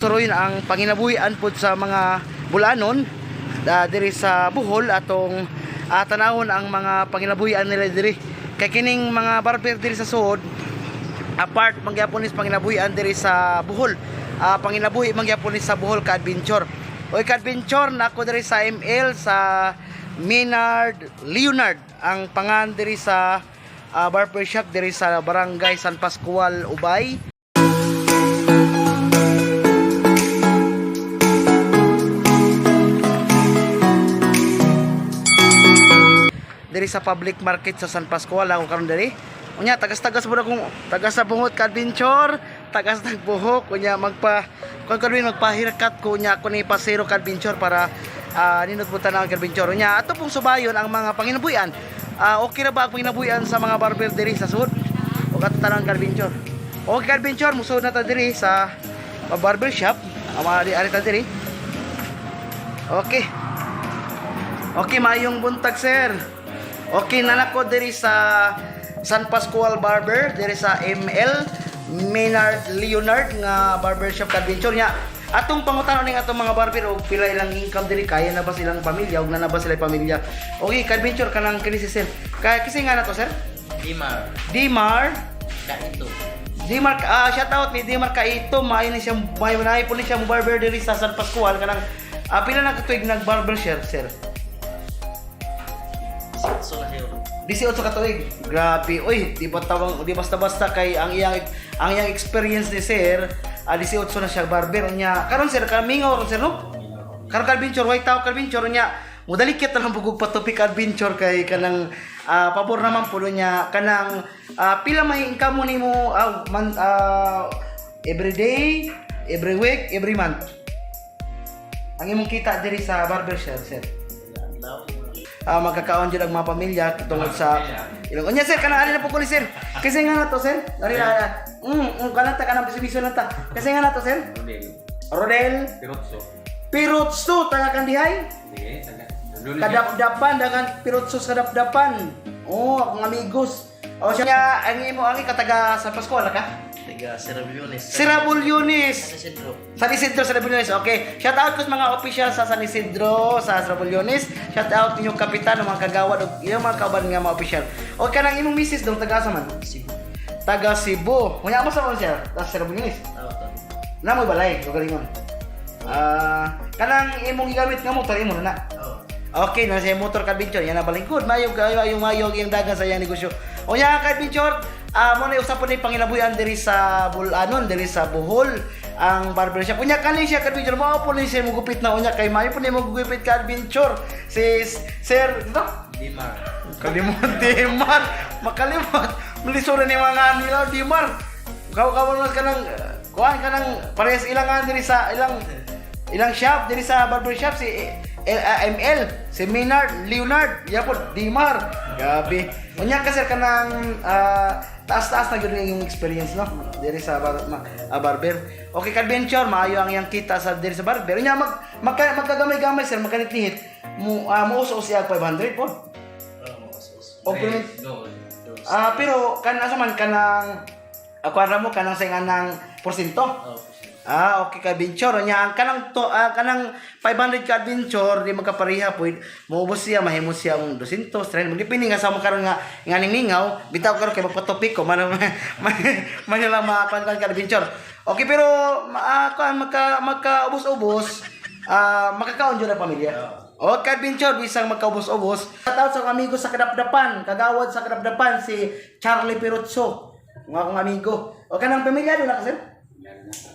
Turoy na ang panginabuhian pod sa mga bulanon diri sa Bohol, atong tanawon ang mga panginabuhian nila diri. Kay kining mga barber diri sa suod, apart mangyapon is panginabuhian diri sa Bohol. Panginabuhi mangyapon is sa Bohol ka-adventure. Oy ka-adventure, na ako diri sa ML sa Maynard Leonard ang pangan diri sa barber shop diri sa Barangay San Pascual, Ubay. Diri sa public market sa San Pascual ako karon diri. Unya tagas-tagas mo na kung tagas sa bungot ka adventure, tagas ng buhok unya magpa kung karon magpa haircut ko, unya ako ni pasero ka adventure para ninot mo tan ang adventure. Unya ato pong subayon ang mga panginabuhian. Okay ra ba ang panginabuhian sa mga barber diri sa sud? O kato tanang ka adventure. Okay ka adventure, musuod na ta diri sa barber shop. Ang mga di ari ta diri. Okay. Okay, maayong buntag, sir. Okay, nanako diri sa San Pascual Barber, diri sa ML Maynard Leonard nga barber shop ka-adventure niya. Atong pangutana ning atong mga barber og pila ilang income diri, kaya na ba silang pamilya og na ba sila pamilya. Okay, ka-adventure, kanang kini si sir. Kaya kasi nga na to, sir? Dimar. Dimar. Kaito. Dimar, shout out ni Dimar Kaito, maayo ni siya, maayo na po ni siya mo barber diri sa San Pascual kanang pila na ka tuig nag barber sir, sir? Sitso na siya. 18 ka tuig. Grabe, oy, di ba tawang di basta-basta kay ang iyang experience ni sir, 18 na siya barber niya. Karon sir, kamingaw ron sir, no? Karon ka adventure, white tao ka adventure niya. Mudalikit na lang bugog patupik adventure kay kanang pabor naman pulo niya kanang pila may income mo nimo man, every day, every week, every month. Ang imong kita diri sa barber sir, sir? Adlaw. Magkakaon jud ang mga pamilya tungod sa ilang unya sir, kanang ali na po ko ni sir kasi nga na to sir, ari na kanang ta kanang biso na ta kasi nga na to sir. Rodel. Rodel. Pirotso. Pirotso, taga kandihay. Hindi, taga. Rodel. Kadapdapan, dagan Pirotso sa kadapdapan. Oh, akong amigos. Oh, siya ang imo ang kataga San Pascual ka. Tiga Sierra Leones. Sir Bulyones. San Isidro. San Isidro, San Bulyones. Okay. Shout out ko sa mga official sa San Isidro, sa San Bulyones. Shout out inyong kapitan, mga kagawad ug inyong mga kauban nga mga official. O kanang imong misis dong taga asa man? Cebu. Taga Cebu. Unya mo sa man sir? Taga San Bulyones. Tao to. Namoy balay, galingon. Kanang imong gigamit nga motor imo na na. Oh. Okay, na siya motor ka adventure, yan na balingkod. Mayo kayo yung mayo yung dagan sa iyang negosyo. O yan ka adventure, mo na usapon ni panginabuhian diri sa Bulanon, diri sa Bohol, ang barber shop. Unya kani siya ka adventure, mao po ni siya mugupit na unya kay mayo po ni mugupit ka adventure. Si Sir, dito? Dimar. Kalimot, Dimar. Makalimot. Malisuran ni mga nila, Dimar. Kaw kaw mas kanang kuan kanang parehas ilang nga diri sa ilang ilang shop diri sa barber shop si ML, si Maynard, Leonard, yapon Dimar. Grabe. Unya ka sir kanang taas-taas na gyud yung experience no diri sa barber. Okay ka adventure, maayo ang iyang kita sa diri sa barber. Unya mag, magka, magkagamay-gamay sir, magkanit-nihit. Mo muuso siya 500 po. Oh, os. O pero, Tres, dos. Dos. Pero kan asa man kanang ako mo kanang sa nganang porsyento. Oh, Okay ka adventure nya ang kanang to, kanang 500 ka adventure di magkapareha pwede moubos siya mahimo siya ang 200 300, magdepende nga sa mo karon nga nga ning mingaw bitaw karon kay magpatopik ko man man man lang makakuan ka adventure. Okay, pero kuan magka magkaubos-ubos, makakaon jud ang pamilya. Okay, adventure, bisang magkaubos-ubos. Shout out sa akong amigo sa Kadapdapan, kagawad sa Kadapdapan, si Charlie Pirotso. Nga akong amigo. O kanang pamilya doon na kasi?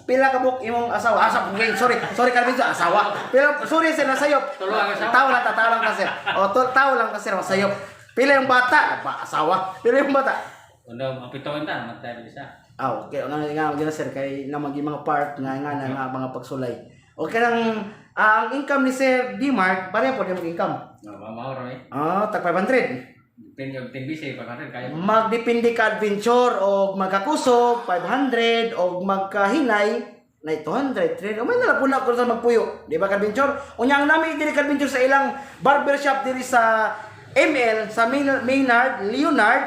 Pila ka buok imong asawa? Asa, wait, sorry. Sorry ka rin asawa. Pila, sorry sir, nasayop. Tulo ang asawa. Tao lang, tao lang ka sir. O, tao lang ka sir, masayop. Pila yung bata? Ba, asawa. Pila yung bata? Uno, ang pito ta, matay isa. Okay. Nga nga nga sir kay na magi mga part nga nga na nga mga pagsulay. Okay lang ang income ni Sir Dmark, pareho po yung income. No, mamaw ro eh. Tag 500. Depende og tinbisi pa karon kaya. Magdepende ka adventure o magkakusog 500 o magkahinay na 200, 300. O may nalapuna ko sa magpuyo. Di ba ka adventure? Unya ang nami diri ka adventure sa ilang barbershop diri sa ML sa Maynard, Leonard,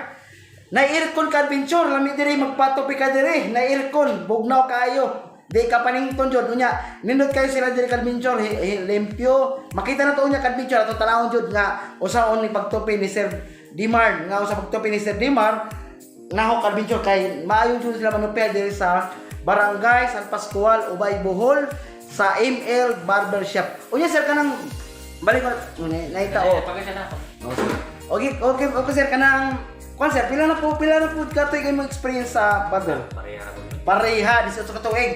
na aircon ka adventure, lami diri magpatupi ka diri, na aircon, bugnaw kaayo. Di ka panington jud unya. Nindot kayo sila diri ka-adventure, limpyo. Makita na to unya ka-adventure ato tanawon jud nga usaon ni pagtupi ni Sir Dimar, nga usa pagtupi ni Sir Dimar naho ka-adventure kay maayo jud sila manupil diri sa Barangay San Pascual, Ubay, Bohol sa ML Barbershop. Unya sir kanang balik ko naita o. Pagka na ako. Okay, sir kanang kwan sir, pila na po katuig imong experience sa barber? Pareha ako. Pareha 18 ka tuig.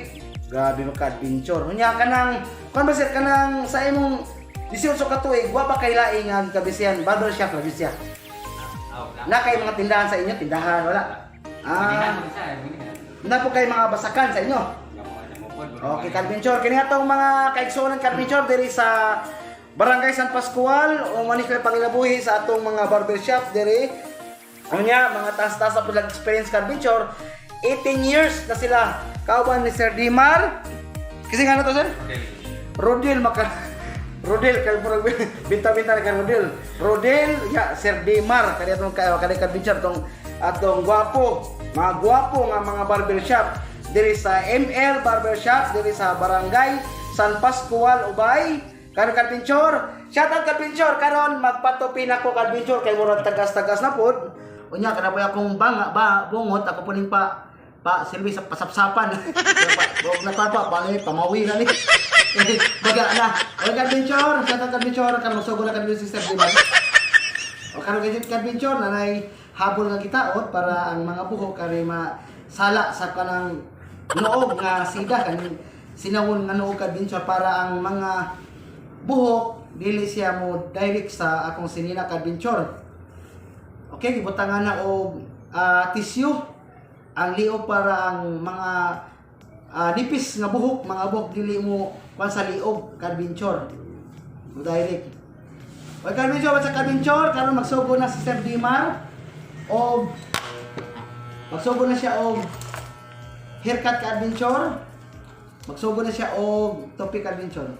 Grabe mo ka-adventure. Unya kanang kwan ba sir kanang sa imong 18 ka tuig wa ba kay laing ang kabisihan barbershop lagi siya? Ah, wala. Na kay mga tindahan sa inyo, tindahan wala. Munihan Ah, mo isa, munihan. na po kay mga basakan sa inyo. Okay, ka-adventure. Kini atong mga kaigsuonan ka-adventure diri sa Barangay San Pascual o manik pangilabuhi sa atong mga barbershop diri. Unya, mga taas-taas na po lang experience ka-adventure. 18 years na sila kauban ni Sir Dimar. Kasi nga na to, sir? Okay. Rodel maka Rodel kay murag binta-binta na kay Rodel. Rodel ya Sir Dimar kani atong kay kani ka-adventure tong atong gwapo, mga gwapo nga mga barbershop diri sa ML Barbershop diri sa Barangay San Pascual Ubay. Karon ka-adventure, shout out ka-adventure karon magpatupi na ko ka-adventure kay murag tagas-tagas na pod. Unya kana po akong banga ba bungot ako puning pa pa silbi sa pasapsapan. Wag na pa pa bali pamawi na ni. Baga na. Wag adventure, shout out adventure kan mosugo na kadto si Sir Diman. O karon kay adventure nanay habol nga gitaot para ang mga buhok kare masala sa kanang noog nga sida kaning sinawon nga noog adventure para ang mga buhok dili siya mo direct sa akong sinina ka adventure. Okay, gibutangan na og tissue ang liog para ang mga nipis nga buhok, mga buhok dili mo kwan sa liog ka-adventure. Mo direct. Oy ka-adventure, what's ka-adventure? Karon magsugo na si Sir Dimar og magsugo na siya og haircut ka-adventure. Magsugo na siya og topic adventure.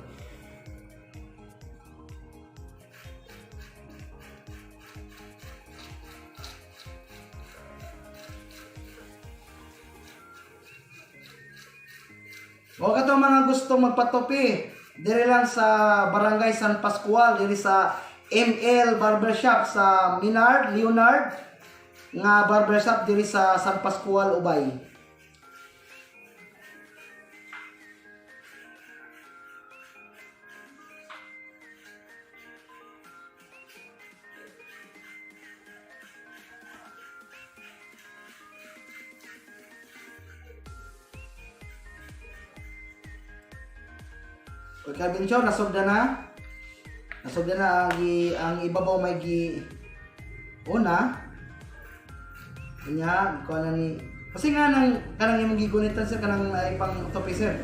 O kato mga gusto magpatupi, dire lang sa Barangay San Pascual, dire sa ML Barbershop sa Minard, Leonard nga barbershop dire sa San Pascual, Ubay. Pagka adventure, nasugda na. Nasugda na ang, ang ibabaw may gi una. Kanya, kuha na ni kasi nga nang kanang imong gigunitan sir kanang ay pang topi sir.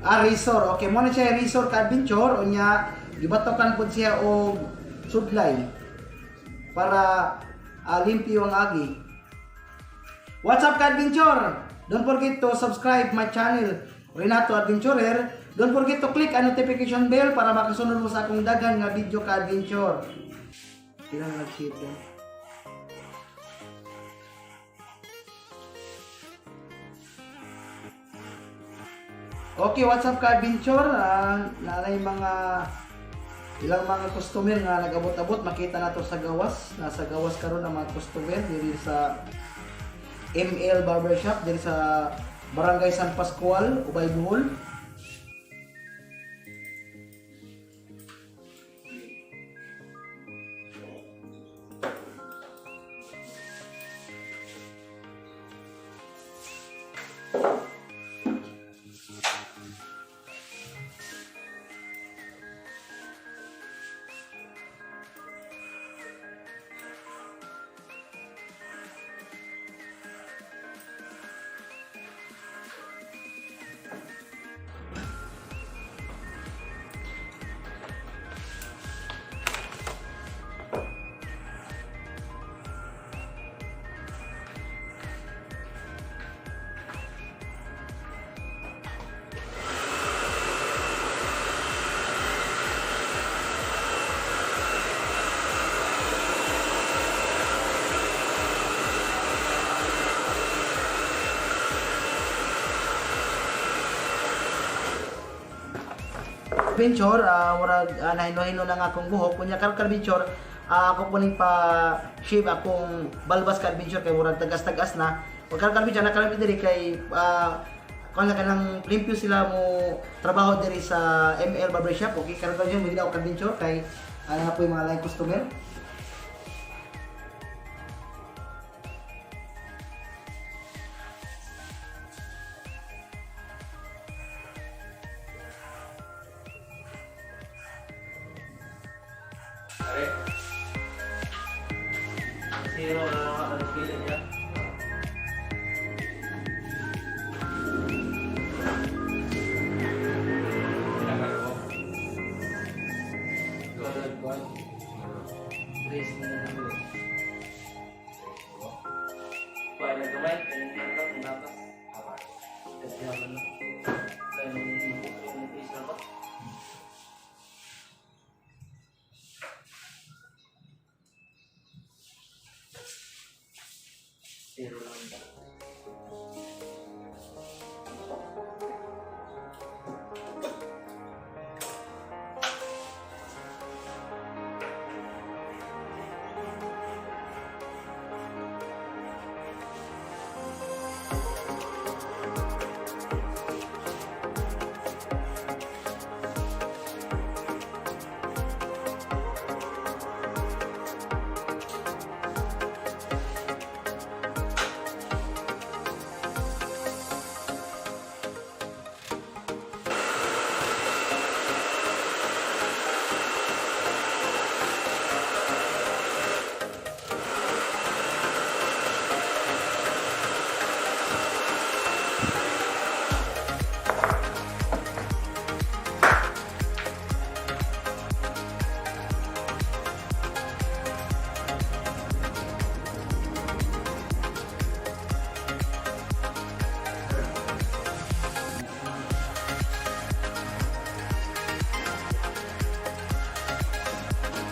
Ah, resort. Okay, mo na siya resort ka adventure unya gibatokan pud siya og sudlay para limpyo ang agi. What's up ka adventure? Don't forget to subscribe my channel Renato Adventurer. Don't forget to click ang notification bell para makasunod mo sa akong daghan nga video ka adventure. Kailangan nag-share doon. Okay, what's up ka adventure? Naanay mga ilang mga customer nga nagabot-abot makita nato sa gawas. Nasa gawas karon ang mga customer diri sa ML Barbershop diri sa Barangay San Pascual, Ubay, Bohol. Adventure, murag nahino-hino lang akong buhok. Kunya karon ka adventure, ako po ning pa shave akong balbas ka adventure kay murag tagas-tagas na. Ug karon ka adventure nakalami diri kay kuan na kanang limpyo sila mo trabaho diri sa ML Barbershop. Okay, karon ka adventure mo ka adventure kay na po yung mga line customer. Are. Zero na ang pili niya. Grace na lang. Kuha na gamay, kaya hindi na lang, nakas. Kasi naman na. Kaya nung yung isa ba? Zero lang ba?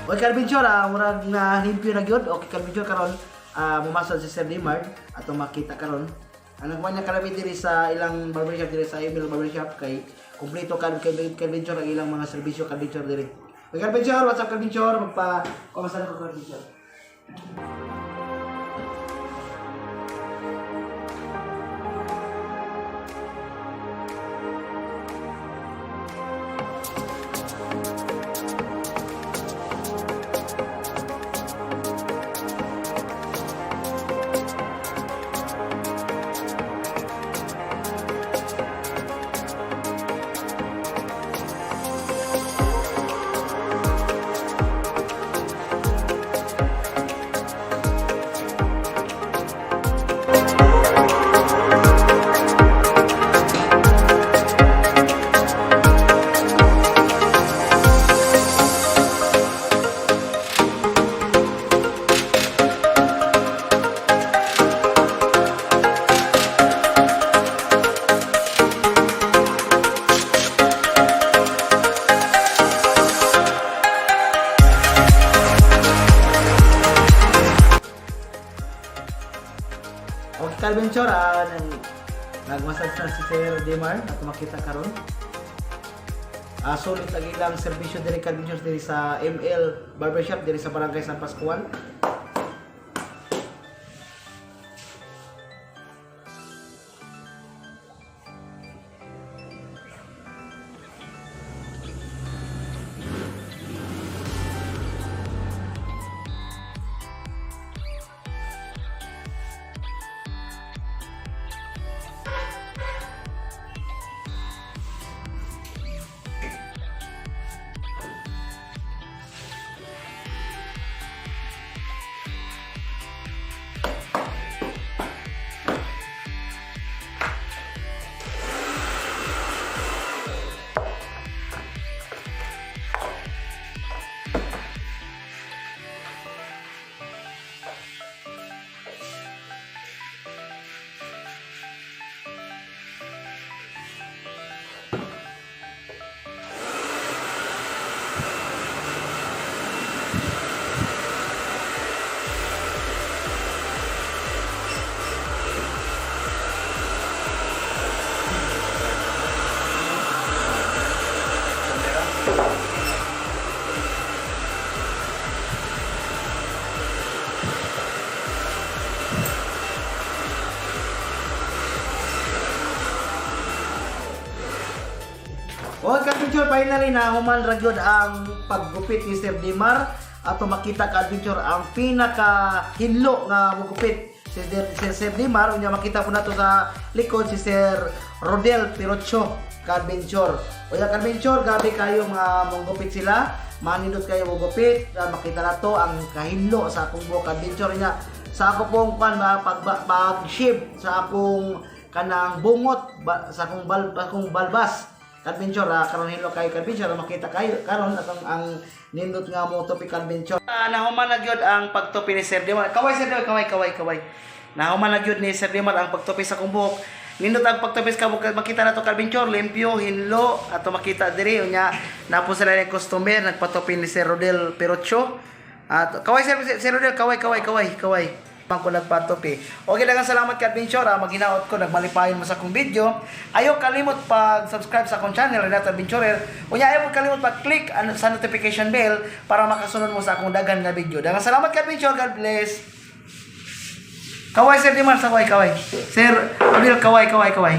Okay, ka-adventure, murag na limpyo na gyud. Okay, ka-adventure karon, mumasod si Sir Dimard atong makita karon. Ang nagkuha niya kalami diri sa ilang barbershop diri sa Emil Barbershop kay kumpleto ka kay ka-adventure ang ilang mga serbisyo ka-adventure diri. Okay, ka-adventure, what's up ka-adventure? Magpa kumusta na ko ka-adventure? Okay, ka-adventure, nagmasad na si Sir Dimar at makita karon. Sulit ang ilang serbisyo diri ka-adventure diri sa ML Barbershop diri sa Barangay San Pascual. Okay, ka-adventure, finally na human ra gyud ang paggupit ni Sir Dimar ato makita, ka-adventure, ang pinaka hinlo nga mugupit si Sir Dimar. Unya makita po nato sa likod si Sir Rodel Pirocho, ka-adventure. Unya, ka-adventure, gabi kayo nga manggupit sila, manindot kayo mugupit. Makita nato ang kahinlo sa akong buhok, ka-adventure, nya sa ako pong kan pag pag shave sa akong kanang bungot ba, sa akong akong balbas, adventure. Karon hilo kay adventure, makita kayo karon atong ang nindot nga mo topic, adventure. Nahuman na gyud ang pagtupi ni Sir Dimar. Kaway, Sir Dimar, kaway, kaway, kaway. Nahuman na gyud ni Sir Dimar ang pagtupi sa akong buhok. Nindot ang pagtupi sa kabuk, makita na to, adventure, limpyo, hinlo ato makita diri. Unya napo sila ng customer nagpatupi ni Sir Rodel Perocho. At kaway, Sir Rodel, kaway, kaway, kaway, kaway. Pang ko nagpatupi. Okay lang, salamat ka, adventure. Maginaot ko nagmalipayon mo sa akong video. Ayaw kalimot pag-subscribe sa akong channel, Renato Adventurer. Unya ayaw kalimot pag-click sa notification bell para makasunod mo sa akong daghan nga video. Daghang salamat ka, adventure. God bless. Kaway, Sir Dimar, sa kaway, kaway. Sir Rodel, kaway, kaway, kaway.